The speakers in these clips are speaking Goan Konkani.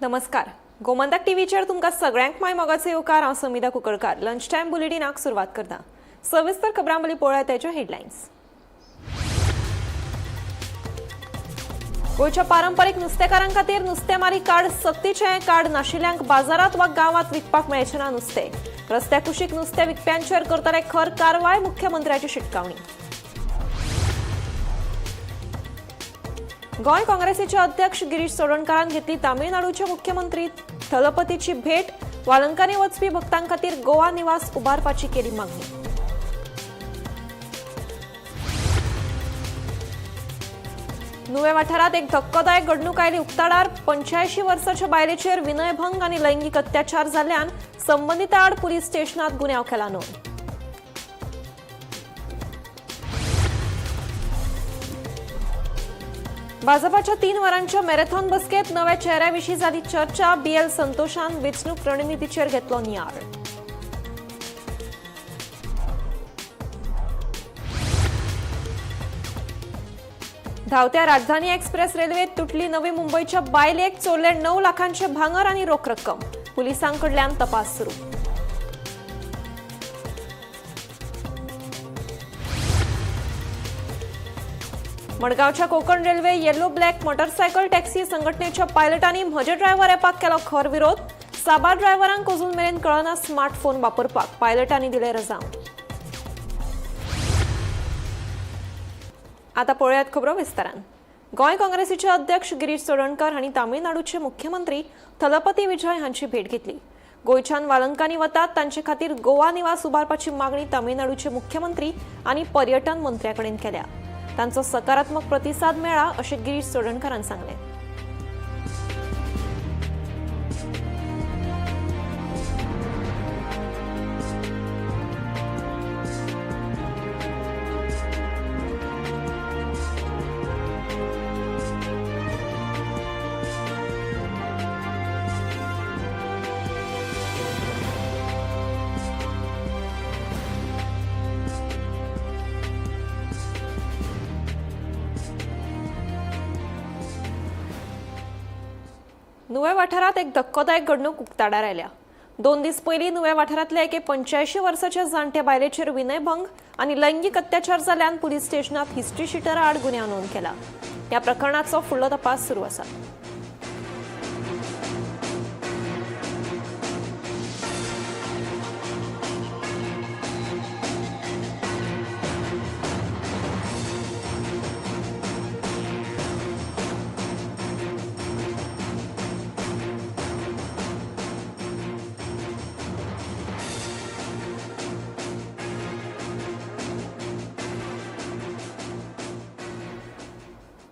नमस्कार, गोमंतक टीव्हीचेर तुमकां सगळ्यांक माय मोगाचो येवकार. हांव समिधा कुंकळकार. लंच टायम बुलेटिनाक सुरवात करता. सविस्तर खबरां पयलीं पळोवया ताच्यो हेडलायन्स. गोंयच्या पारंपरीक नुस्तेकारां खातीर नुस्तेमारी कार्ड सक्तीचें. कार्ड नाशिल्ल्यांक बाजारात वा गांवांत विकपाक मेळचें ना नुस्तें. रस्त्या कुशीक नुस्तें विकप्यांचेर करतले खर कारवाय, मुख्यमंत्र्याची शिटकावणी. गोंय काँग्रेसीचे अध्यक्ष गिरीश चोडणकारान घेतली तामिळनाडूचे मुख्यमंत्री थलपतीची भेट. वालंकांनी वचपी भक्तां खातीर गोवा निवास उबारपाची केली मागणी. नुवें वाठारांत एक धक्कोदायक घडणूक आयली उक्ताडार. 85 वर्साच्या बायलेचेर विनयभंग आनी लैंगीक अत्याचार जाल्ल्यान संबंदिता आड पुलीस स्टेशनात गुन्यांव केला नोंद. भाजपाच्या 3 वरांच्या मॅरेथॉन बसकेत नव्या चेहऱ्याविशीं जाली चर्चा. बी एल संतोषान वेंचणूक रणनितीचेर घेतलो नियाळ. धावत्या राजधानी एक्सप्रेस रेल्वेत तुटली नवी मुंबईच्या बायलेक चोरले 9 लाखांचे भांगर आणि रोख रक्कम. पुलिसांकडल्यान तपास सुरू. मडगांवच्या Konkan railway yellow black motorcycle taxi संघटनेच्या पायलटांनी म्हजे ड्रायव्हर ॲपाक केलो खर विरोध. साबार ड्रायव्हरांक अजून मेरेन कळना स्मार्टफोन वापरपाक, पायलटांनी दिले रजांव. आता पळोवयात खबरो विस्तारान. गोंय काँग्रेसीचे अध्यक्ष गिरीश चोडणकर हांणी तामिळनाडूचे मुख्यमंत्री थलपती विजय हांची भेट घेतली. गोंयच्यान वालंकांनी वतात तांचे खातीर गोवा निवास उबारपाची मागणी तामिळनाडूचे मुख्यमंत्री आनी पर्यटन मंत्र्या कडेन केल्या. तांचो सकारात्मक प्रतिसाद मेळ्ळा अशें गिरीश चोडणकारान सांगलें. नुवें वाठारांत एक धक्कोदायक घडणूक उक्ताडार आयल्या. 2 दीस पयलीं नुवें वाठारांतल्या एके 85 वर्साच्या जाण्टे बायलेचेर विनयभंग आनी लैंगीक अत्याचार जाल्ल्यान पुलीस स्टेशनांत हिस्ट्री शिटरा आड गुन्यांव नोंद केला. ह्या प्रकरणाचो फुडलो तपास सुरू आसा.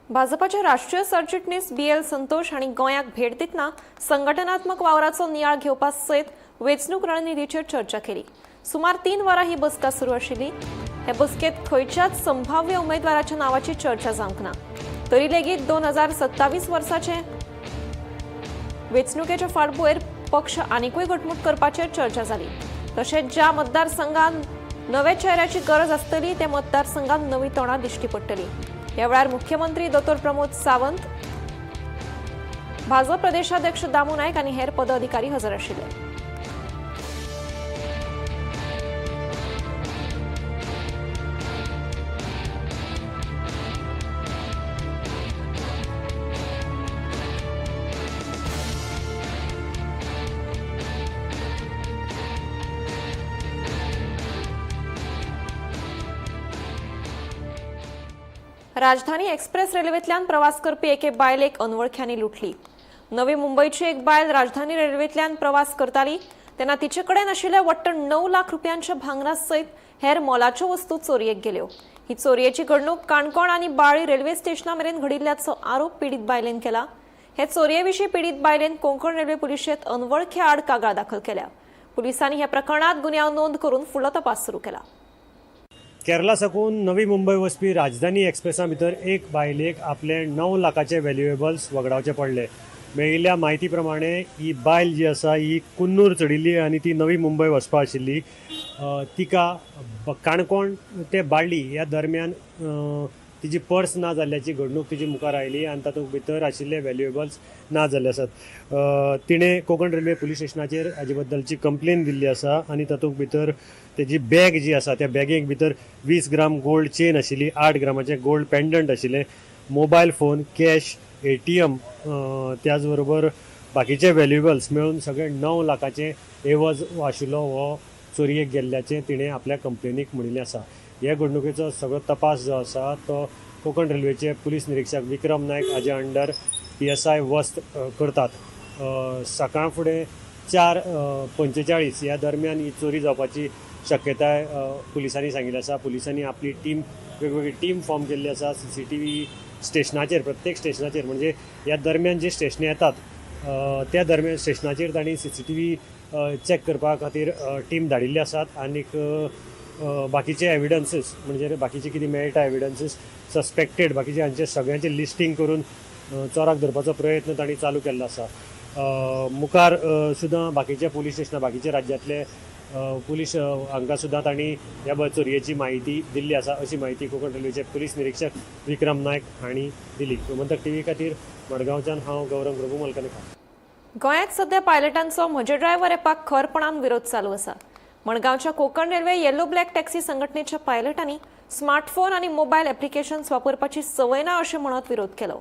भाजपाचे राष्ट्रीय सरचिटणीस बी एल संतोष हांणी गोंयाक भेट दितना संघटनात्मक वावराचो नियाळ घेवपा सयत वेंचणूक रणनितीचेर चर्चा केली. सुमार 3 वरां ही बसका सुरू आशिल्ली. हे बसकेत खंयच्याच संभाव्य उमेदवाराच्या नावाची चर्चा जावंक ना. तरी लेगीत 2027 वर्साचे वेंचणुकेच्या फाटभुंयेर पक्ष आनिकूय घटमूट करपाचेर चर्चा जाली. तशेंच ज्या मतदारसंघात नव्या चेहऱ्याची गरज आसतली त्या मतदारसंघात नवी तोंडां दिश्टी पडटली. ह्या वेळार मुख्यमंत्री दोतोर प्रमोद सावंत, भाजप प्रदेशाध्यक्ष दामू नायक आनी हेर पदाधिकारी हजर आशिल्ले. राजधानी एक्सप्रेस रेल्वेतल्यान प्रवास करपी एके बायलेक अनवळख्यांनी लुटली. नवी मुंबयची एक बायल राजधानी रेल्वेतल्यान प्रवास करताली तेन्ना तिचे कडेन आशिल्ल्या वट्ट 9 लाख रुपयांच्या भांगरा सयत हेर मोलाच्यो वस्तू चोरयेक गेल्यो. ही चोरयेची घडणूक काणकोण आनी बाळी रेल्वे स्टेशना मेरेन घडिल्ल्याचो आरोप पिडीत बायलेन केला. हे चोरये विशीं पिडीत बायलेन कोंकण रेल्वे पुलिशेंत अनवळख्या आड कागाळ दाखल केल्या. पुलिसांनी ह्या प्रकरणात गुन्यांव नोंद करून फुडलो तपास सुरू केला. केरला साकून नवी मुंबय वचपी राजधानी एक्सप्रेसा भितर एक बायलेक आपले 9 लाखाचे व्हॅल्युएबल्स वगडावचे पडले. मेळिल्ल्या म्हायती प्रमाणे ही बायल जी आसा ही कुन्नूर चडिल्ली आनी ती नवी मुंबय वचपा आशिल्ली. तिका काणकोण ते बाळ्ळी ह्या दरम्यान तिजी पर्स ना जाल्ल्याची घडणूक तिजी मुखार आयली आनी तातूंत भितर आशिल्ले व्हॅल्युएबल्स ना जाल्ले आसात. तिणें कोंकण रेल्वे पुलीस स्टेशनाचेर हाजे बद्दलची कंप्लेन दिल्ली आसा आनी तातूंत भितर तेजी बॅग जी आसा त्या बॅगेक भितर 20 ग्राम गोल्ड चेन आशिल्ली, 8 ग्रामाचें गोल्ड पेंडंट आशिल्लें, मोबायल फोन, कॅश, ATM, त्याच बरोबर बाकीचे व्हॅल्युएबल्स मेळून सगळे 9 लाखाचे एवज आशिल्लो हो चोरयेक गेल्ल्याचें तिणें आपल्या कंप्लेनीक म्हणिल्लें आसा. हे घडणुकेचो सगळो तपास जो आसा तो कोंकण रेल्वेचे पुलीस निरिक्षक विक्रम नायक हाजे अंडर PSI वस्त करतात. सकाळ फुडें 4:45 ह्या दरम्यान ही चोरी जावपाची शक्यताय पुलिसांनी सांगिल्ली आसा. पुलिसांनी आपली टीम, वेगवेगळी टीम फॉर्म केल्ली आसा. CCTV स्टेशनाचेर, प्रत्येक स्टेशनाचेर म्हणजे ह्या दरम्यान जी स्टेशनां येतात त्या दरम्यान स्टेशनाचेर तांणी CCTV check करपा खातीर टीम धाडिल्ली आसात आनीक बाकीचे एविडन्सीस म्हणजे बाकीचे कितें मेळटा एविडन्सीस सस्पेक्टेड बाकीचे हांचे सगळ्यांचे लिस्टींग करून चोराक धरपाचो प्रयत्न तांणी चालू केल्लो आसा. मुखार सुद्दां बाकीचे पुलीस स्टेशनां, बाकीचे राज्यांतले पुलीस हांकां सुद्दां तांणी ह्या चोरयेची म्हायती दिल्ली आसा अशी म्हायती कोंकण रेल्वेचे पुलीस निरिक्षक विक्रम नायक हांणी दिली. गोमंतक टीव्ही खातीर मडगांवच्यान हांव गौरव प्रभू मलकनेकार. गोंयांत सध्या पायलटांचो म्हजे ड्रायव्हर ॲपाक खरपणान विरोध चालू आसा. मडगांवच्या Konkan railway yellow black taxi संघटनेच्या पायलटांनी स्मार्टफोन आनी मोबायल एप्लिकेशन्स वापरपाची संवय ना अशें म्हणत विरोध केलो.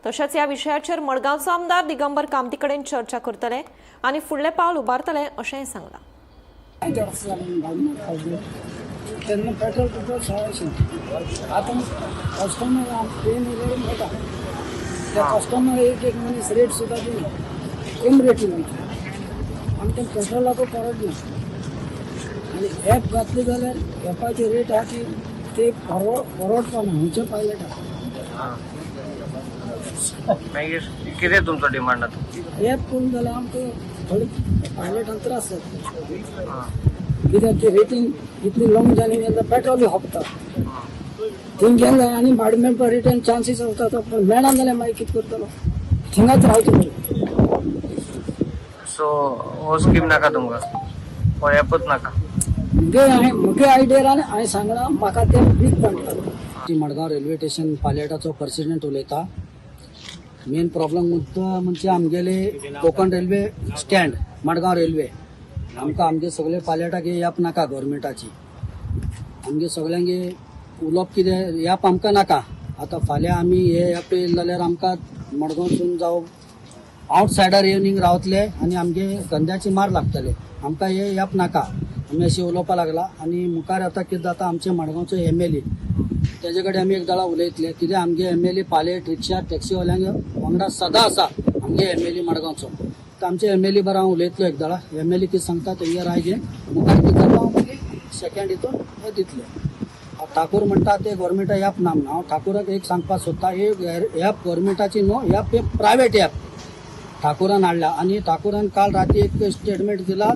तशेंच ह्या विशयाचेर मडगांवचो आमदार दिगंबर कामती कडेन चर्चा करतले आनी फुडलें पावल उबारतले अशेंय सांगलां. तेन्ना पेट्रोल पेट्रोल 125 आतां कस्टमर ट्रेन येयल्यार मेळटा त्या कस्टमर एक एक मनीस रेट सुद्दां दिना, कम रेटीन वयता आनी तें पेट्रोलाको परवडना. आनी एप घातले जाल्यार एपाची रेट आहा ती ते परवडपा ना खंयच्या पायलटाक. मागीर कितें तुमचो डिमांड आतां? एप करून जाल्यार आमकां थोडे पायलटांक त्रास जाता, कित्याक ती रेटींग इतली लॉंग जाली जाल्यार पेट्रोलूय खपता. थंय गेले आनी भाडें मेळपा रिटर्न चान्सीस आसता, पण मेळना जाल्यार मागीर कितें करतलो? थिंगाच रावचें पडलें. सो हो स्कीम नाका तुमकां, हो ॲपच नाका? म्हगे आयडियर आनी हांवें सांगलां म्हाका तें वीक पडटा. मडगांव रेल्वे स्टेशन पायलटाचो प्रेसिडेंट उलयता. मेन प्रॉब्लम मुद्दो म्हणजे आमगेले Konkan railway stand Madgaon railway आमकां आमगे सगळे पायलटाक हे ॲप नाका गव्हर्मेंटाची. आमगे सगळ्यांक उलोवप कितें ॲप आमकां नाका. आतां फाल्यां आमी हे ॲप येयले जाल्यार आमकां मडगांवसून जावं आवट सायडार येवन हिंग रावतले आनी आमगे धंद्याची मार लागतले. आमकां हे ॲप नाका आमी अशें उलोवपा लागला. आनी मुखार आतां कितें जाता, आमचे मडगांवचो MLA तेजे कडेन आमी एक दळा उलयतले. कितें आमगे MLA pilot रिक्षा टॅक्सीवाल्यांक वांगडा सदां आसा आमगे MLA मडगांवचो. तर आमचे MLA बरोबर हांव उलयतलो एक दळा. MLA कितें सांगता तेंगे राय घेवन मुखार कितें जाता हांव मागीर सेकंड हितून हें दितले. ठाकूर म्हणटा ते गव्हर्मेंटा ॲप ना म्हणून. हांव ठाकूराक एक सांगपाक सोदता, हे ॲप गव्हर्मेंटाची न्हू, ॲप हे प्रायवेट ॲप ठाकूरान हाडला. आनी ठाकूरान काल राती एक स्टेटमेंट दिला,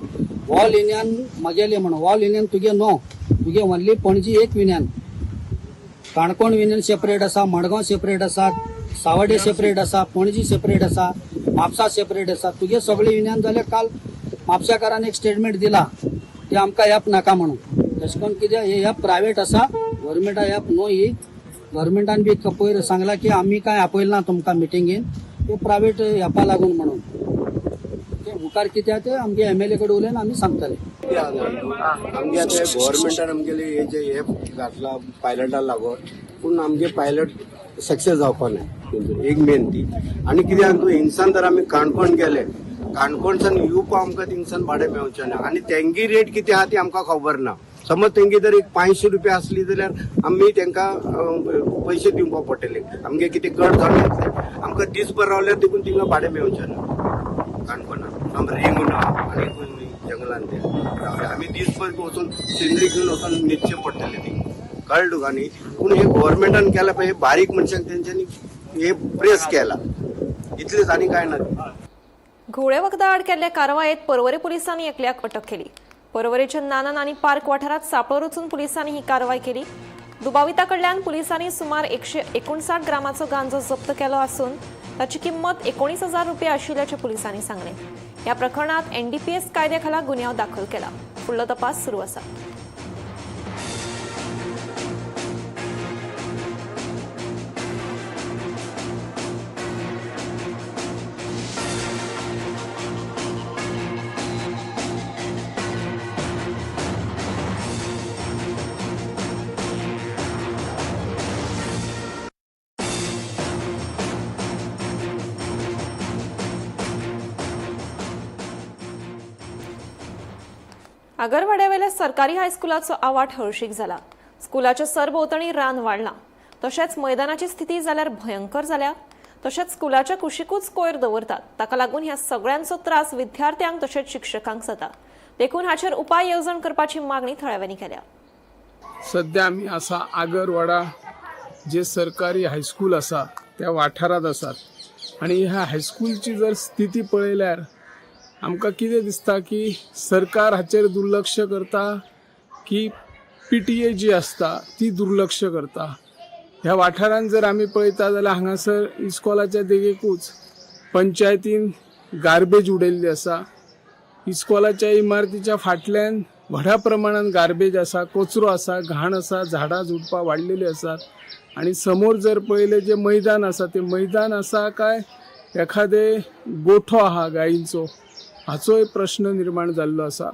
ऑल युनियन मगेले म्हणून. ऑल युनियन तुगे न्हू, तुगे ओनली पणजी एक युनियन, काणकोण युनियन सेपरेट आसा, मडगांव सेपरेट आसा, सावडे सेपरेट आसा, पणजी सेपरेट आसा, म्हापसा सेपरेट आसा. तुगे सगळे युनियन जाल्यार काल म्हापशाकारान एक स्टेटमेंट दिला ते आमकां ॲप नाका म्हणून. तशें करून कितें हे ॲप प्रायवेट आसा, गव्हर्मेंटा ॲप न्हू ही. गव्हर्मेंटान बी पयर सांगला की आमी कांय आपयलें ना तुमकां मिटिंगेन, ते प्रायवेट ॲपा लागून म्हणून. ते मुखार कितें ते आमगे MLA कडेन उलयन आमी सांगतले. आमगे आतां गव्हर्मेंटान आमगेले हे जे एप घातला पायलटा लागून, पूण आमगे पायलट सक्सेस जावपा ना एक मेन ती. आनी कितें आहा तूं हिंगसान जर आमी काणकोण गेले, काणकोणच्यान येवपा आमकां थिंगसान भाडें मेळचें ना आनी तेंगी रेट कितें आहा ती आमकां खबर ना. समज तेंगी जर एक 500 रुपया आसली जाल्यार आमी तेंकां पयशे दिवपाक पडटले. आमगे कितें कट जावन येतलें, आमकां दीसभर रावल्यार देखून थिंगा भाडें मेळचें ना काणकोणान. आमकां रिंगून आनी जंगलान ते आमी दीसभर वचून सिनरी घेवन वचून न्हिदचें पडटलें थिंगा, कळ्ळें तुका न्ही. पूण हे गव्हर्मेंटान केलां पळय, हे बारीक मनशांक तेंच्यांनी हे प्रेस केला, इतलेच आनी कांय ना. घुंवळे वखदां आड केल्ले कारवायेत पर्वरी पुलिसांनी एकल्याक अटक केली. परवरेच्या नानन आनी पार्क वाठारांत सांपळो रचून पुलिसांनी ही कारवाय केली. दुबाविता कडल्यान पुलिसांनी सुमार 159 ग्रामाचो गांजो जप्त केलो आसून ताची किंमत 19,000 रुपया आशिल्ल्याचें पुलिसांनी सांगलें. ह्या प्रकरणात एनडीपीएस कायद्या खाला गुन्यांव दाखल केला. फुडलो तपास सुरू आसा. आगरवाड्यावेल्या सरकारी हायस्कुलाचो आवाठ हळशीक जाला. स्कुलाच्या सरभोंवतणी रान वाडलां, तशेंच मैदानाची स्थिती जाल्यार भयंकर जाल्या. तशेंच स्कुलाच्या कुशीकूच कोयर दवरतात. ताका लागून ह्या सगळ्यांचो त्रास विद्यार्थ्यांक तशेंच शिक्षकांक जाता. देखून हाचेर उपाय येवजण करपाची मागणी थळाव्यांनी केल्या. सध्या आमी आसा आगरवाडा जे सरकारी हायस्कूल आसा त्या वाठारांत आसात आनी ह्या हायस्कूलची जर स्थिती पळयल्यार आमकां कितें दिसता की सरकार हाचेर दुर्लक्ष करता की पी टी ए जी आसता ती दुर्लक्ष करता. ह्या वाठारांत जर आमी पळयता जाल्यार हांगासर इस्कॉलाच्या देगेकूच पंचायतीन गार्बेज उडयल्ली आसा. इस्कॉलाच्या इमारतीच्या फाटल्यान व्हडा प्रमाणान गार्बेज आसा, कचरो आसा, घाण आसा, झाडां झुडपां वाडलेली आसात आनी समोर जर पळयलें जें मैदान आसा तें मैदान आसा काय एखादें गोठो आहा गायींचो हाचोय प्रश्न निर्माण जाल्लो आसा.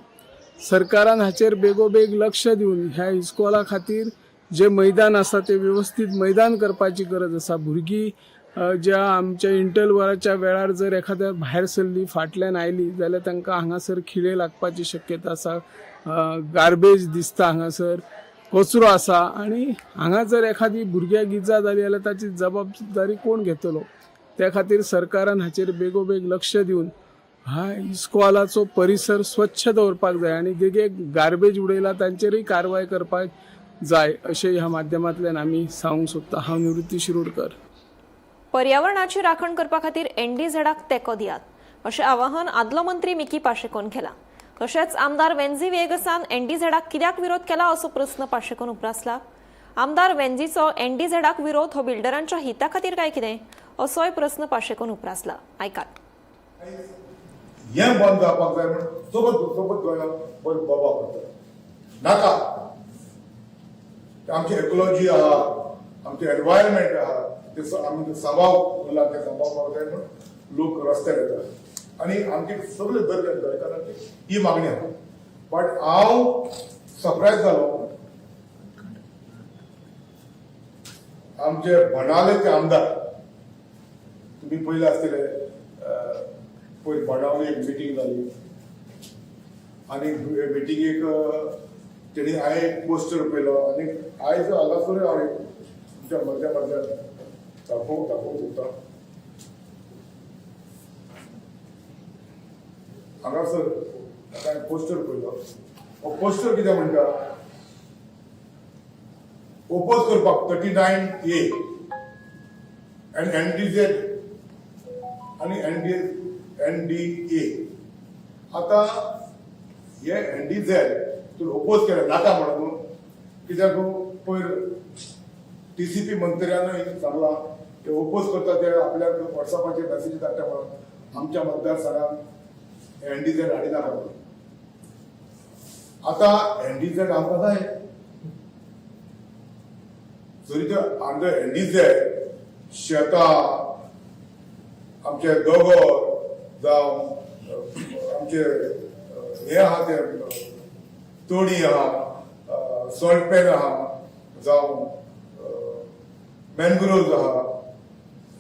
सरकारान हाचेर बेगोबेग लक्ष दिवन ह्या इस्कॉला खातीर जें मैदान आसा तें वेवस्थीत मैदान करपाची गरज आसा. भुरगीं ज्या आमच्या इंटरवलाच्या वेळार जर एखाद्या भायर सरली फाटल्यान आयली जाल्यार तांकां हांगासर खिळे लागपाची शक्यता आसा. गार्बेज दिसता हांगासर, कचरो आसा आनी हांगा जर एखादी भुरग्याक इजा जाली जाल्यार ताची जबाबदारी कोण घेतलो? त्या खातीर सरकारान हाचेर बेगोबेग लक्ष दिवन हा इस्कॉलाचो परिसर स्वच्छ दवरपाक जाय आनी देगेक गार्बेज उडयला तांचेरूय कारवाय करपाक जाय अशें ह्या माध्यमांतल्यान आमी सांगूंक सोदता. हांव निवृत्ती शिरोडकर. पर्यावरणाची राखण करपा खातीर एनडीझेडाक तेंको दियात अशें आवाहन आदलो मंत्री मिकी पाशेकोन केलां. तशेंच आमदार वेन्झी व्हिएगसान एनडीझेडाक कित्याक विरोध केला असो प्रस्न पाशेकोन उप्रासला. आमदार वेन्झीचो एनडीझेडाक विरोध हो बिल्डरांच्या हिता खातीर काय कितें असोय प्रस्न पाशेकोन उप्रासला. आयकात. हें बंद जावपाक जाय म्हूण सोबत सोबत गोंयांत बरो बोबाळ करतात. नाका, आमची एक्लॉजी आहा, आमचें एनवायरमेंट आहा, ते आमी सांबाळ उरला ते सांबाळपाक जाय म्हूण लोक रस्त्यार येतात आनी आमची सगळे दर गोंयकारांची ही मागणी आहा. बट हांव सरप्रायज जालो, आमचे बनावलेचे आमदार तुमी पयले आसतले. पयर बाणावली एक मिटींग जाली आनी मिटिंगेक तेणी हांवें एक पोस्टर पयलो आनी आयज हांगासरूय हांव एक तुमच्या मदल्या मदल्यान दाखोवंक सोदता. हांगासर हांवें पोस्टर पयलो. हो पोस्टर कितें म्हणटा, ओपोज करपाक 39A आनी एनडीझेड आनी एनडीए. आतां हे एनडीझेड तूं ओपोज केलें नाका म्हणून कित्याक पयर टीसीपी मंत्र्यानूय सांगलां ते ओपोज करता ते आपल्याक वॉट्सॅपाचेर मॅसेजी धाडटा म्हणून आमच्या मतदारसंघात एनडीझेड हाडिनाका म्हणून. आतां एनडीझेड आमकां जाय जरी ते आमचे एनडीझेड शेतां आमचे दोंगर जावं आमचे हे आहा ते तोडी आहा, सॉल्ट पॅन आहा, जावं मॅनग्रोव्ज आहा,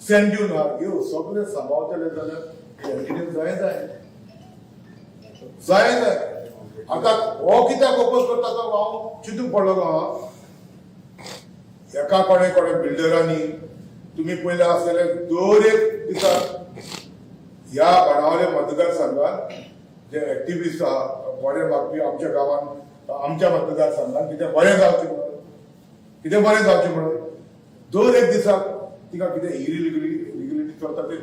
सँड ड्यून आहा, ह्यो सगळे सांबाळटले जाल्यार एनडीझेड जाय जाय जाय जाय. आतां हो कित्याक ओपोज करता तो हांव चिंतूंक पडलो आहा. एका कोणे कोणे बिल्डरांनी तुमी पयले आसतले दर एक दिसा ह्या बाणावले मतदारसंघात जे एक्टिविस्ट आहा बरे मागपी आमच्या गांवांत आमच्या मतदारसंघात कितें बरें जावचें म्हणून, कितें बरें जावचें म्हणून दर एक दिसाक तिका कितें इरिलिगलिटी चलता ते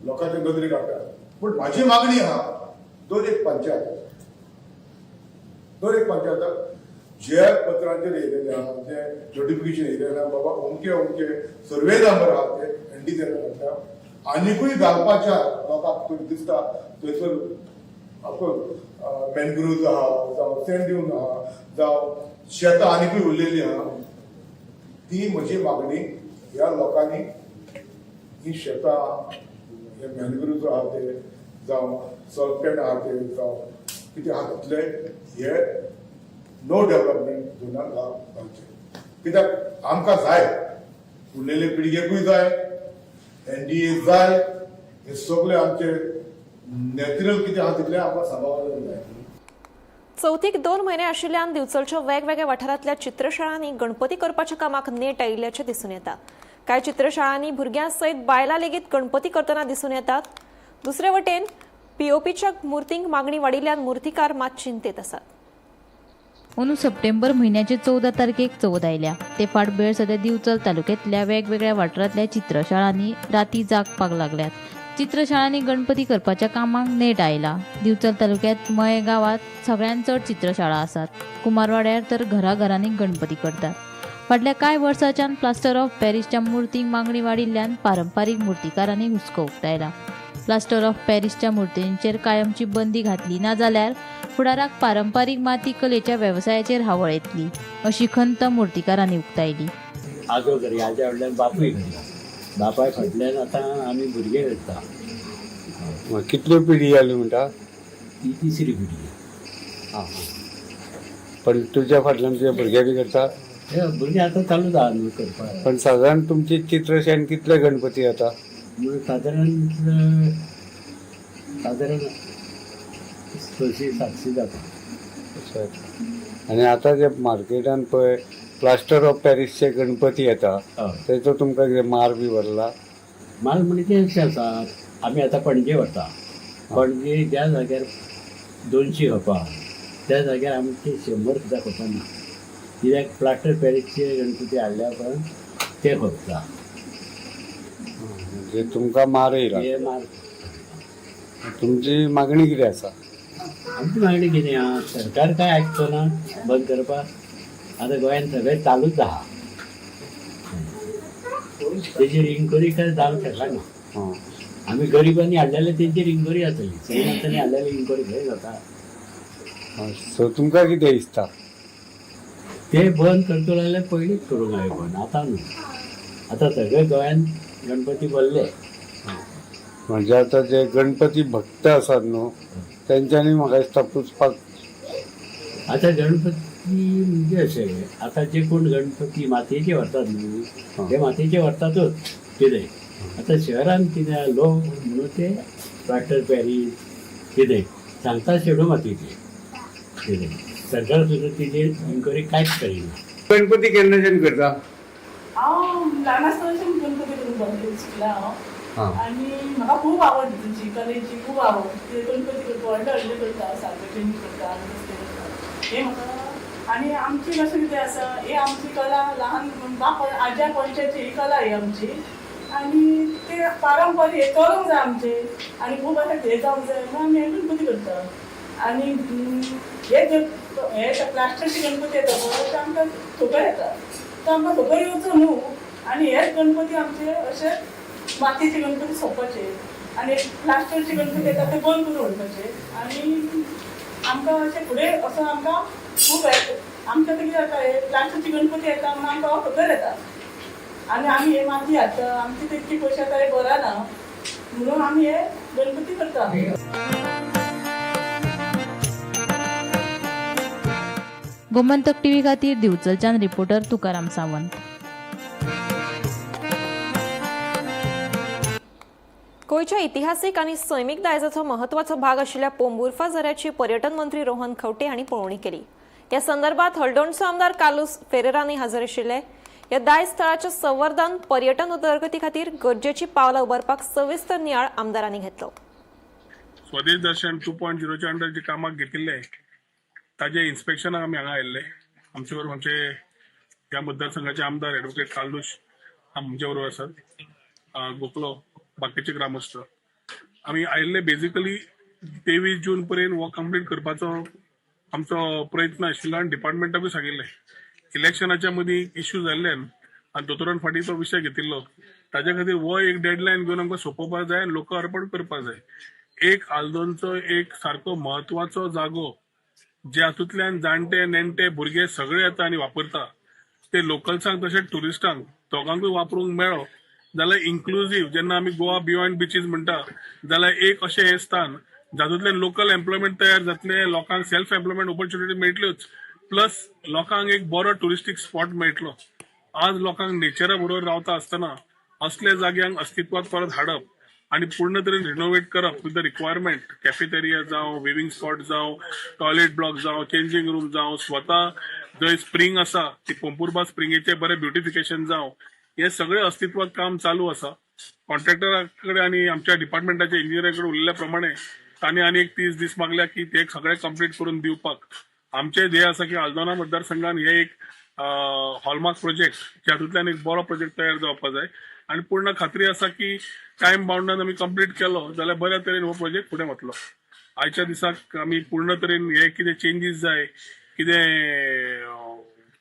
लोकांच्या नदरेक हाडटा. पूण म्हाजी मागणी आहा दर एक पंचायत दर एक पंचायताक जे पत्रांचेर येयलेले आहा, जे नोटिफिकेशन येयलेले आहा, बाबा अमके अमके सर्वे नंबर आहा ते एन डी घातल्या आनिकूय घालपाच्या लोकांक थंय दिसता थंयसर ऑफकोर्स मॅनग्रुव्ज आहा, जावं सँड ड्यून आहा, जावं शेतां आनिकूय उरलेली आहा. ती म्हजी मागणी ह्या लोकांनी ही शेतां, हे मॅनग्रुव्ज आहा ते, जावं सॉल्टपेन आहा ते, जावं कितें आहा तितले हे नो डेव्हलपमेंट झोनान घालचे. कित्याक आमकां जाय, उरलेले पिळगेकूय जाय, एनडीए जाय, हे सगळे आमचे नॅचरल कितें आहा तितलें आमकां सांबाळूंक जाय. चवथीक 2 म्हयने आशिल्ल्यान दिवचलच्या वेगवेगळ्या वाठारांतल्या चित्रशाळांनी गणपती करपाच्या कामाक नेट आयिल्ल्याचें दिसून येता. कांय चित्रशाळांनी भुरग्यां सयत बायलां लेगीत गणपती करतना दिसून येतात. दुसरे वटेन पीओपीच्या मूर्तींक मागणी वाडिल्ल्यान मूर्तिकार मात चिंतेत आसात. अंदू सप्टेंबर म्हयन्याचे 14 तारखेक चवथ आयल्या. ते फाटभुंयेर सद्या दिवचल तालुक्यांतल्या वेगवेगळ्या वाठारांतल्या चित्रशाळांनी राती जागपाक लागल्यात. चित्रशाळांनी गणपती करपाच्या कामाक नेट आयला. दिवचल तालुक्यांत मये गांवांत सगळ्यांत चड चित्रशाळा आसात. कुमारवाड्यार तर घराघरांनी गणपती करतात. फाटल्या कांय वर्सांच्यान प्लास्टर ऑफ पॅरिसच्या मूर्तींक मागणी वाडिल्ल्यान पारंपारीक मूर्तिकारांनी हुस्को उक्तायला. प्लास्टर ऑफ पॅरिसच्या मूर्तींचेर कायमची बंदी घातली ना जाल्यार फुडाराक पारंपारीक माती कलेच्या वेवसायाचेर हावळ येतली अशी खंत मूर्तिकारांनी उक्तायली. आजो घरी, आज्या फाटल्यान बापूय घरी, बापाय फाटल्यान आतां आमी भुरगे करता. कितल्यो पिढी जाली म्हणटा? ही तिसरी पिढी. आं, पण तुज्या फाटल्यान तुजे भुरगे बी करता? हे भुरगे आतां चालूच आहा न्हू करपाक. पण सादारण तुमची चित्रशेन कितले गणपती जाता? म्हणून सादारण सादारण 600-700 जाता. आनी आतां जे मार्केटान पळय प्लास्टर ऑफ पॅरिसचे गणपती येता, तेचो तुमकां कितें मार बी भरला? माल म्हणजे अशें आसा, आमी आतां पणजे व्हरता. पणजे ज्या जाग्यार 200 खपा त्या जाग्यार आमचे 100 सुद्दां खपना. कित्याक प्लास्टर पॅरिसचे गणपती हाडल्या उपरांत ते खपता. म्हणजे तुमकां मार येयला. हे मार. तुमची मागणी कितें आसा? आमची मागणी कितें आहा, सरकार काय आयकचो ना बंद करपाक. आतां गोंयांत सगळें चालूच आहा, तेजेर इन्क्वायरी काय जावंक शकना. आमी गरिबांनी हाडलेले तेंचेर इन्क्वायरी जातली, श्रीमंतांनी हाडलेली इन्क्वायरी खंय जाता? सो तुमकां कितें दिसता? ते बंद करतले जाल्यार पयलींच करूंक जाय बंद, आतां न्हू. आतां सगळे गोंयांत गणपती भरले. म्हणजे आतां जे गणपती भक्त आसात न्हू तेंच्यांनी म्हाका दिसता पुजपाक. आतां गणपती म्हणजे अशें, आतां जे कोण गणपती मातयेचे व्हरतात न्हू ते मातयेचे व्हरतातूच. कितें आतां शहरान कितें लोक म्हणून ते प्लास्टर पॅरीस कितें सांगता शेडो मातयेचे. कितें सरकार सुद्दां तेजेर इन्क्वायरी कांयच करिना. गणपती केन्नाच्यान करता? हांव ल्हान आसतना गणपती करूंक शिकलां हांव. आनी म्हाका खूब आवड तेची कलेची खूब आवड. ते गणपती करता, व्हडले व्हडले करता, सार्वजनीक करता आनी कसले करता हें म्हाका. आनी आमची कशें कितें आसा, ही आमची कला ल्हान बाप आज्या पणज्याची ही कला ही आमची. आनी ते पारंपरीक हें चलोंक जाय आमचें आनी खूब अशें हें जावंक जाय म्हणून आमी हे गणपती करता. आनी हे जे हे प्लास्टरचे गणपती येता पळय ते आमकां खबर येता, तो आमकां खबर येवचो न्हू. आनी हेच गणपती आमचे अशे मातयेचे गणपती सोंपपाचे आनी प्लास्टरचे गणपती येता ते बंद करून उडोवपाचे. आनी आमकां अशें फुडें असो आमकां खूब आमकां कितें जाता, हे प्लास्टरचे गणपती येता म्हणून आमकां खबर येता आनी आमी हे माती हाडटा, आमचे तितकी पयशे आतां हे बरा ना म्हणून आमी हे गणपती करता. गोमंतक टीव्ही खातीर दिवचलच्यान रिपोर्टर तुकाराम सावंत. गोंयच्या इतिहासीक आनी सैमीक दायजाचो म्हत्वाचो भाग आशिल्ल्या पोंबुर्फा झऱ्याची पर्यटन मंत्री रोहन खंवटे हांणी पळोवणी केली. ह्या संदर्भात हळदोणचो आमदार कार्लुस फेरेरांनी हजर आशिल्ले. ह्या दायज स्थळाच्या संवर्धन, पर्यटन उदरगती खातीर गरजेची पावलां उबारपाक सविस्तर नियाळ आमदारांनी घेतलो. स्वदेश दर्शन 2.0च्या अंडर जे कामाक घेतिल्ले ताजे इन्स्पेक्शनाक आमी हांगा आयिल्ले. आमचे बरोबर आमचे ह्या मतदारसंघाचे आमदार एडवोकेट कार्लुस आमचे बरोबर आसात, गोखलो, बाकीचे ग्रामस्थ. आमी आयिल्ले बेजिकली 23 जून पर्यंत हो कंप्लीट करपाचो आमचो प्रयत्न आशिल्लो आनी डिपार्टमेंटाकूय सांगिल्लें. इलेक्शनाच्या मदीं इश्यू जाल्ल्यान आनी दोतोरान फाटीं तो विशय घेतिल्लो, ताज्या खातीर हो एक डेडलायन घेवन आमकां सोंपोवपाक जाय आनी लोकार्पण करपाक जाय. एक आल्दोनचो एक सारको म्हत्वाचो जागो जे हातूंतल्यान जाणटे नेणटे भुरगे सगळे येता आनी वापरता, ते लोकल्सांक तशेंच ट्युरिस्टांक दोगांकूय वापरूंक मेळ्ळो जाल्यार इन्क्लुजीव, जेन्ना आमी गोवा बियॉन्ड बिचीस म्हणटा जाल्यार एक अशें हें स्थान जातूंतल्यान लोकल एम्प्लॉयमेंट तयार जातलें, लोकांक सेल्फ एम्प्लॉयमेंट ऑपॉर्च्युनिटी मेळटल्योच, प्लस लोकांक एक बरो ट्युरिस्टीक स्पॉट मेळटलो. आज लोकांक नेचरा बरोबर रावता आसतना असल्या जाग्यांक अस्तित्वात परत हाडप आनी पूर्ण तरेन रिनोवेट करप विथ the requirement, cafeteria जावं, विविंग स्पॉट जावं, टॉयलेट ब्लॉक जावं, चेंजींग रूम जावं, स्वता जंय स्प्रींग आसा ती पोंपूरबा स्प्रिंगेचें बरें ब्युटिफिकेशन जावं, हे सगळे अस्तित्वात काम चालू आसा. कॉन्ट्रॅक्टरा कडेन आनी आमच्या डिपार्टमेंटाच्या इंजिनियरा कडेन उलयल्ल्या प्रमाणे तांणी आनी एक 30 दीस मागल्या की ते सगळे कंप्लीट करून दिवपाक. आमचें ध्येय आसा की आल्दोना मतदारसंघान हे एक हॉलमार्क प्रोजेक्ट हातूंतल्यान एक बरो प्रोजेक्ट तयार जावपाक जाय आनी पूर्ण खात्री आसा की टायम बाउंडान आमी कंप्लीट केलो जाल्यार बऱ्या तरेन हो प्रोजेक्ट फुडें वतलो. आयच्या दिसाक आमी पूर्ण तरेन हे कितें चेंजीस जाय, कितें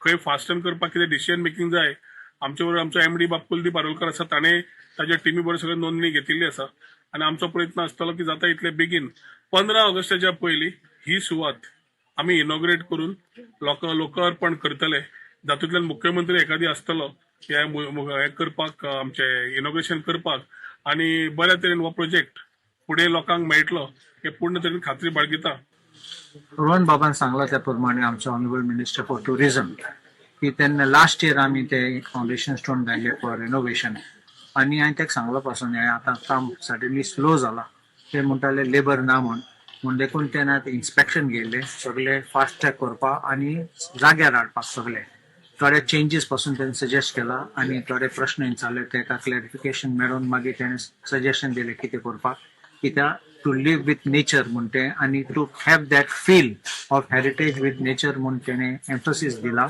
खंय फास्टन करपाक कितें डिसिजन मेकिंग जाय, आमचे बरोबर आमचो एमडी बाब कुलदीप आरोलकर आसा, ताणें ताच्या टिमी बरोबर सगळी नोंदणी घेतिल्ली आसा आनी आमचो प्रयत्न आसतलो की जाता इतले बेगीन 15 ऑगस्टाच्या पयलीं ही सुवात आमी इनॉग्रेट करून लोकार्पण करतले. जातूंतल्यान मुख्यमंत्री एखादी आसतलो हे करपाक, आमचें इनॉग्रेशन करपाक आनी बऱ्या तरेन हो प्रोजेक्ट फुडें लोकांक मेळटलो हे पूर्ण तरेन खात्री बाळगिता. रोहन बाबान सांगला त्या प्रमाणे आमचो ऑनरेबल मिनिस्टर फॉर टुरिझम की तेन्ना लास्ट इयर आमी ते फावंडेशन स्टोन घातले फॉर रिनोवेशन आनी हांवें ताका सांगलो पासून हें आतां काम सडनली स्लो जाला, ते म्हणटाले लेबर ना म्हूण देखून तेन्ना आतां इन्स्पेक्शन घेयलें सगळे फास्ट ट्रॅक करपाक आनी जाग्यार हाडपाक सगळे थोडे चेंजीस पासून तेणें सजेस्ट केला आनी थोडे प्रश्न विचारले ताका क्लॅरिफिकेशन मेळून मागीर तेणें सजेशन दिलें कितें करपाक, कित्याक टू लिव विथ नेचर म्हूण तें आनी to have that feel of heritage with nature म्हूण तेणें एम्फसीस दिला.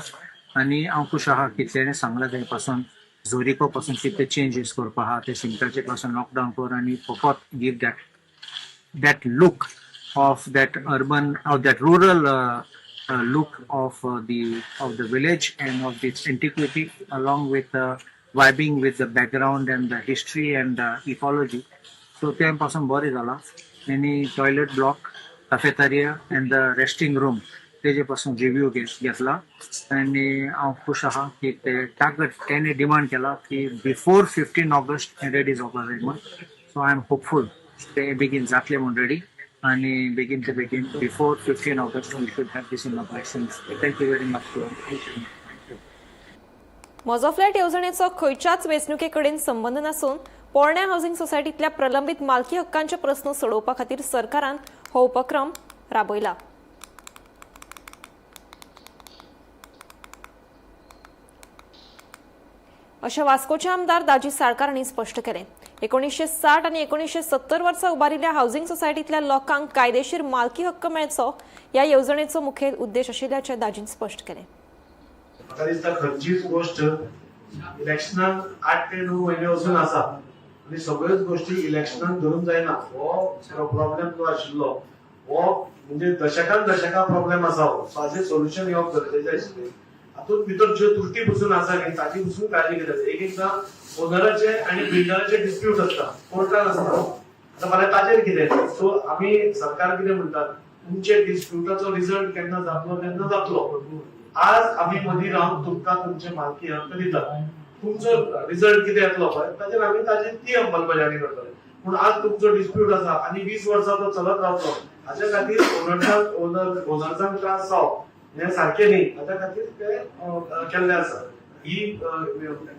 आनी हांव खूश आहा की तेणें सांगलां तें पासून झोरिको पासून कितें चेंजीस करपा आहा ते सिमटाचे पासून लॉकडावन कर आनी फकत give that that look of that urban of that rural look of the village and of its antiquity, along with vibing with the background and the history and the ecology. So तें पासून बरें जाला. आनी toilet block, cafeteria and the resting room तेजे पासून रिव्यू घेतला आनी हांव खूश आहा की ते टार्गेट तेणे डिमांड केला की बिफोर 15 ऑगस्ट हें रेडी जावपाक जाय म्हूण. सो I am hopeful ते बेगीन जातले म्हूण रेडी आनी बेगीन ते बेगीन before 15 August we should have this in operation. Thank you very much. म्हजो फ्लॅट येवजणेचो खंयच्याच वेंचणुके कडेन संबंद नासून पोरण्या हावसिंग सोसायटींतल्या प्रलंबीत मालकी हक्कांचे प्रस्न सोडोवपा खातीर सरकारान हो उपक्रम राबयला. अशें वास्कोचे आमदार दाजी साळकार हांणी स्पश्ट केलें. 1960 आनी 1970 वर्सा उबारिल्ल्या हावसिंग सोसायटींतल्या लोकांक कायदेशीर मालकी हक्क मेळचो ह्या येवजणेचो मुखेल उद्देश आशिल्ल्याचें दाजीन स्पश्ट केलें. म्हाका दिसता खंयचीच गोश्ट इलेक्शनाक 8 ते 9 म्हयने वचून आसा आनी सगळ्योच गोश्टी इलेक्शनाक धरून जायना. हो प्रॉब्लेम जो आशिल्लो हो म्हणजे दशकान दशकां प्रॉब्लेम आसा हो, सो हाचें सोल्युशन येवप गरजेचें आशिल्लें. हातूंत भितर ज्यो त्रुटी पसून आसा न्ही ताची पसून काळजी घेतात. एक एकदां ओनराचे आनी बिल्डराचे डिस्प्यूट आसता, कोर्टान आसता, आतां फाल्यां ताचेर कितें, सो आमी सरकार कितें म्हणटात तुमचे डिस्प्युटाचो रिजल्ट केन्ना जातलो तेन्ना जातलो. आज आमी मदीं रावन तुमकां तुमचे मालकी हक्क दितात, तुमचो रिजल्ट कितें येतलो पळय ताचेर आमी ताची ती अंमलबजावणी करतले. पूण आज तुमचो डिस्प्यूट आसा आनी 20 वर्सां तो चलत रावतलो, हाच्या खातीर ओनर्सांक त्रास जावप हें सारकें न्ही, हाच्या खातीर ते केल्लें आसा. ही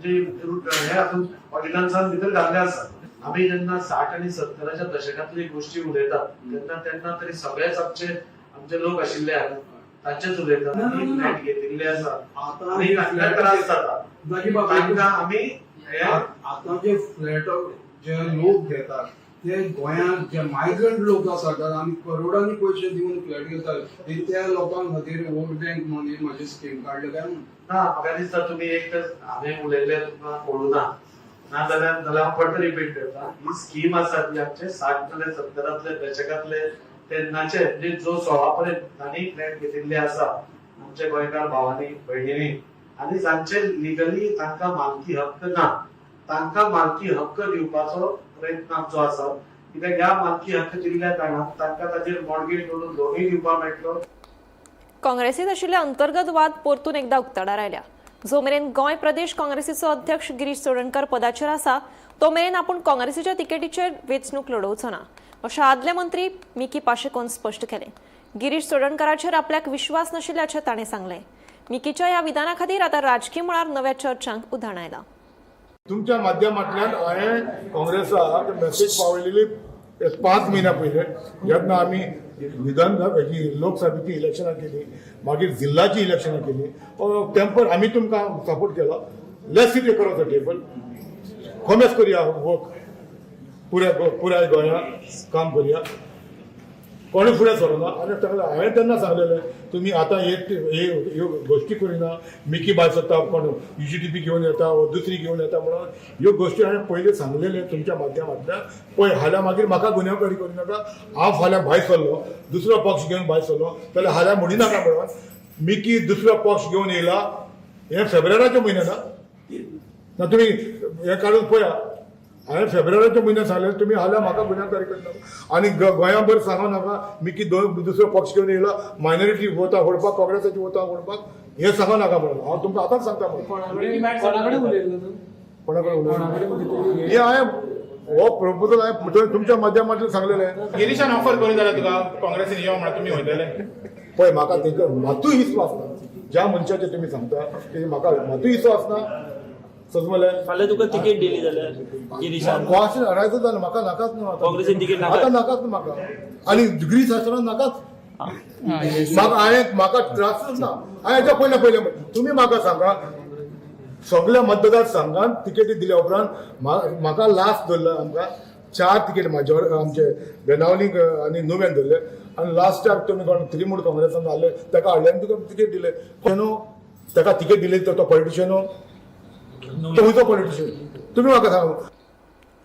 जे हे हातूंत ऑर्डिनन्सान भितर घाल्लें आसा. आमी जेन्ना 60 आनी 70च्या दशकांतली गोश्टी उलयतात तेन्ना तेन्ना तरी सगळेच आमचे आमचे लोक आशिल्ले तांचेच उलयतात, फ्लॅट घेतिल्ले आसा आनी तांकां त्रास जाता. तांकां आमी आतां जे फ्लॅट जे लोक घेतात ते गोंयांत जे मायग्रंट लोक आसात आनी करोडांनी पयशे दिवन फ्लॅट घेतात ते त्या लोकां खातीर वोट बँक म्हणून म्हाजी स्कीम काडल्या काय म्हणून ना. म्हाका दिसता तुमी एक तर हांवें उलयल्लें तुमकां कळूं ना, ना जाल्यार हांव परत रिपीट करता. ही स्कीम आसा ती आमचे 60 जाल्यार 70 दशकांतले तेन्नाचे म्हणजे जो 16 पर्यंत तांणी फ्लॅट घेतिल्ले आसा आमच्या गोंयकार भावांनी भयणींनी आनी जांचे लिगली तांकां मालकी हक्क ना तांकां मालकी हक्क दिवपाचो प्रयत्न आमचो आसा. कित्याक ह्या मालकी हक्क दिल्ल्या कारणान तांकां ताचेर मॉर्गेज म्हणून लोनूय दिवपाक मेळटलो. काँग्रेसीत आशिल्ले अंतर्गत वाद परतून एकदा उक्ताडार आयल्या. जो मेरेन गोंय प्रदेश काँग्रेसीचो अध्यक्ष गिरीश चोडणकर पदाचेर आसा तो मेरेन आपूण काँग्रेसीच्या तिकेटीचेर वेंचणूक लडोवचो ना अशें आदले मंत्री मिकी पाशेकोन स्पश्ट केलें. गिरीश चोडणकराचेर आपल्याक विश्वास नाशिल्ल्याचें ताणें सांगलें. मिकीच्या ह्या विधाना खातीर आतां राजकी मळार नव्या चर्चांक उधाण आयलां. तुमच्या माध्यमांतल्यान हांवें काँग्रेसाक मेसेज पावयलेली 5 म्हयन्या पयले जेन्ना आमी विधानसभेची लोकसभेची इलेक्शनां केली, मागीर जिल्ल्याची इलेक्शनां केली, टेम्पर आमी तुमकां सपोर्ट केलो. Let's sit across the table, खोमेस करुया वर्क, पुराय गोंयांत काम करुया, कोणूय फुडें सरोना. आनी हांवें तेन्ना सांगलेलें तुमी आतां ह्यो गोश्टी करिना, मिकी भायर सरता कोण UGTP घेवन येता वो दुसरी घेवन येता म्हणून ह्यो गोश्टी हांवें पयलीं सांगलेल्यो तुमच्या माध्यमांतल्यान. पळय हाल्यां मागीर म्हाका गुन्यांवकारी करिनाका, हांव फाल्यां भायर सरलो दुसरो पक्ष घेवन भायर सरलो जाल्यार हाल्यां म्हणिनाका म्हणून मिकी दुसरो पक्ष घेवन येयला. हें फेब्रुवाराच्या म्हयन्या ना तुमी हें काडून पळया, हांवें फेब्रुवारीच्या म्हयन्यात सांगलें तुमी हाल्यां म्हाका गुन्यांवकारी करनाका आनी गोंयांभर सांगो नाका मिकी दुसरो पक्ष घेवन येयला मायनॉरिटी वोतां फोडपाक, काँग्रेसाची वोतां फोडपाक, हें सांगो नाका म्हणून हांव तुमकां आतांच सांगता म्हणून. कोणा कडेन उलयलो हें हांवें हो प्रपोजल हांवें तुमच्या माध्यमांतल्यान सांगलेलें. गिरीशान ऑफर करून जाल्यार तुका काँग्रेसीन यो म्हणून तुमी वयतले? पळय म्हाका तेंचेर मातूय विस्वास ना, ज्या मनशाचेर तुमी सांगता तेजेर म्हाका मातूय विस्वास ना. समजले फाल्यां तुका तिकेट दिली जाल्यार गिरीशान क्वेश्चन अरायजच जालें म्हाका नाकाच न्हू आतां काँग्रेसीन तिकेट नाका आतां नाकाच न्हू म्हाका आनी गिरीश आसतना नाकाच म्हाका. हांवें म्हाका त्रासच ना. हांवें हेच्या पयलें पयलें तुमी म्हाका सांगा सगल्या मतदार संघान तिकेटी दिल्या उपरांत म्हाका लास्ट धरलो आमकां 4 तिकेट म्हाजे आमचे बेनावलीक आनी नुवेन धरले आनी लास्टाक तुमी कोण त्रिमूड काँग्रेसान हाडले ताका हाडले आनी तुका तिकेट दिले. न्हू ताका तिकेट दिली तो पॉलिटिशियन, तो खंयचो पॉलिटिशियन तुमी म्हाका सांगा.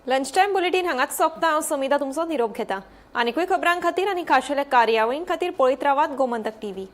लंच टायम बुलेटीन हांगाच सोंपता. हांव समिता तुमचो निरोप घेता. आनीकूय खबरां खातीर आनी खाशेल्या कार्यावळीं खातीर पळयत रावात गोमंतक टीव्ही.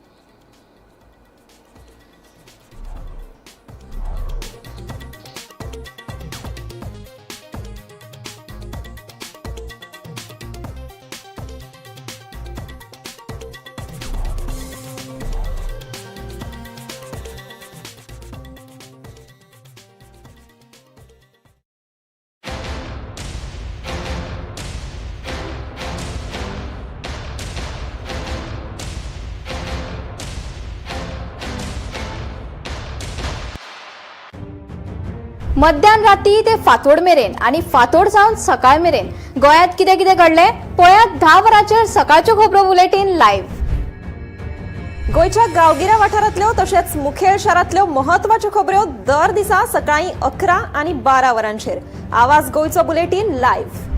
मध्यान राती ते फातोड मेरेन आनी फातोड जावन सकाळ मेरेन गोंयांत कितें कितें घडलें पळयात 10 वरांचेर सकाळच्यो खबरो बुलेटीन लायव्ह. गोंयच्या गांवगिऱ्या वाठारांतल्यो तशेंच मुखेल शारांतल्यो म्हत्वाच्यो खबऱ्यो दर दिसा सकाळीं 11 आनी 12 वरांचेर आवाज गोंयचो बुलेटीन लायव्ह.